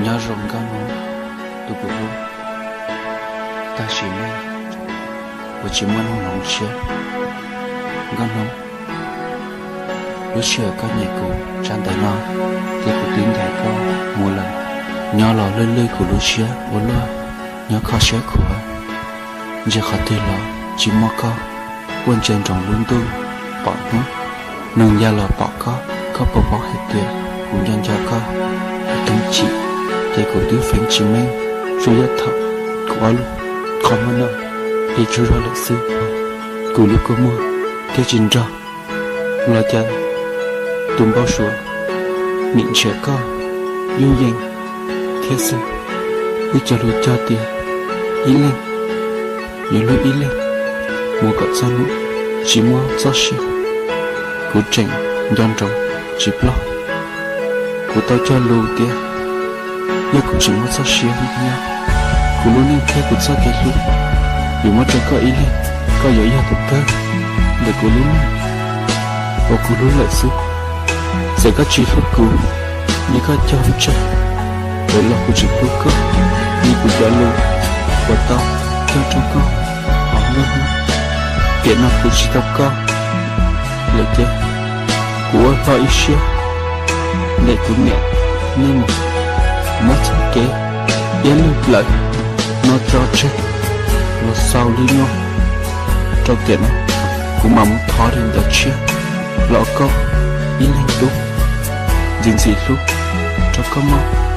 Nyob zoo Nkauj Hnub, tus kuv hlub, tab sis mas kuv tsis muaj hnub hloov siab. Nkauj Hnub, lub sij hawm koj nyiam kuv tsab ntawv no, ces kuv twb ncaim koj mus lawm. Nyob los lwj lwj kuv lub siab ua luaj, nyob kho siab khuav, ntsia qhov twg los tsis muaj koj, quaj ntsia nroos lub ntuj pom hnub. Neeg ya los pom koj, koj puas paub hais tias kuv nco nco koj, kuv teeb chim, ces kuv twb feeb tsis meej, tsuas yog thaum kuv ob lub qhov muag no pib tsaug zog lawm xwb, kuv lub kua muag thiaj tsis nrog los cas tus npau suav nim nrhiav koj yooj yim thiab xwb. Wb cog lus cog tias ib leeg yuav hlub ib leeg mus kom txog hnub tsis muaj txoj sia. Kuv tseem nco ntsoov tsis ploj. Kuv tau cog lus tias yog kuv tseem muaj txoj sia nyob, kuv lub neej thiab kuv txoj kev hlub yuav muab rau koj ib leeg, koj yuav yog tus kawg ntawm kuv lub neej uas kuv hlub lawm xwb. Txawm koj tsis hlub kuv, li koj cog tseg, lawm los kuv tseem hlub koj, li kuv cov lus uas tau cog rau koj hauv ntuj hnub. Tiam no kuv tsis tau koj lawm ces kuv ua hlo ib siab nrog kuv niam nej mus, muab txoj kev iab lwj plawv no tso tseg los xaus li no rau tiam no. Kuv mam mus thov daim ntawv tshiab los koj ib leeg tub, ntxim ntxim hlub rau koj mog.